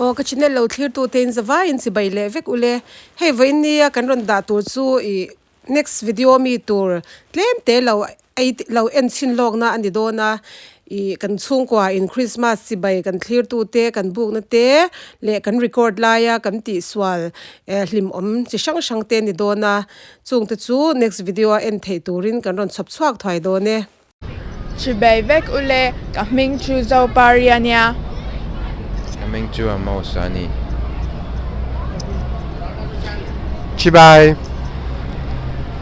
Aw ka channel lo thlir tu te in zavai in chibai leh vek ule hei vawiin nia kan rawn dah tur chu ih next video mi tur tlem te lo ei lo en chhin lawk na ani dawn a ih kan chhungkua in christmas chibai kan thlir tu te kan buk na te leh kan record laia kan tih sual eh hlim awm chi hrang hrang te ani dawn a chung te chu next video a en theih turin kan rawn chhawp chhuak thuai dawn e. Chibai vek ule, ka hming chu Zopari a nia. Ka hming chu Amos a ni. Chibai.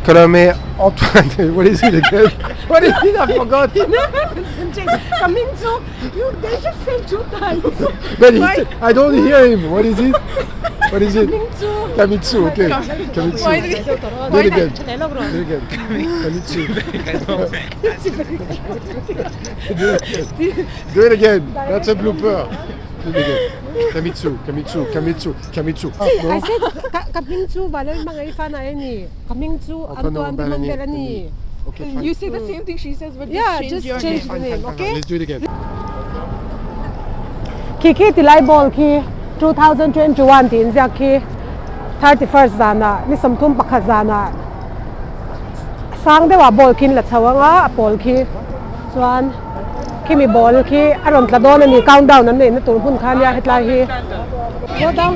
Kolome Antoine, what is it again? What is it? I forgot. Ka hming chu, you they just say two times. But he, I don't hear him. What is it? What is it? Kamitsu, okay. Kamitsu. Do it again. Do it again. Kamitsu. Do it again. That's a blooper. Do it again. Kamitsu, Kamitsu, Kamitsu, Kamitsu. See, I said ka hming chu Vanlal Hmangaih Fanai a ni. Ka hming chu Antoine Dumonbel a ni. Okay, fine. You say the same thing she says but Yeah, just change just your change name. the name, okay? Let's do it again. Khi khi tilai ball khi 2021 tih inziak khi 31st zanah ni 31 zanah sang deuhah ball khi an la chho ang a a pawl khi chuan khimi ball khi a rawn tla dawn a ni countdown an neihna tur hmun kha ania hetlai hi. Go down.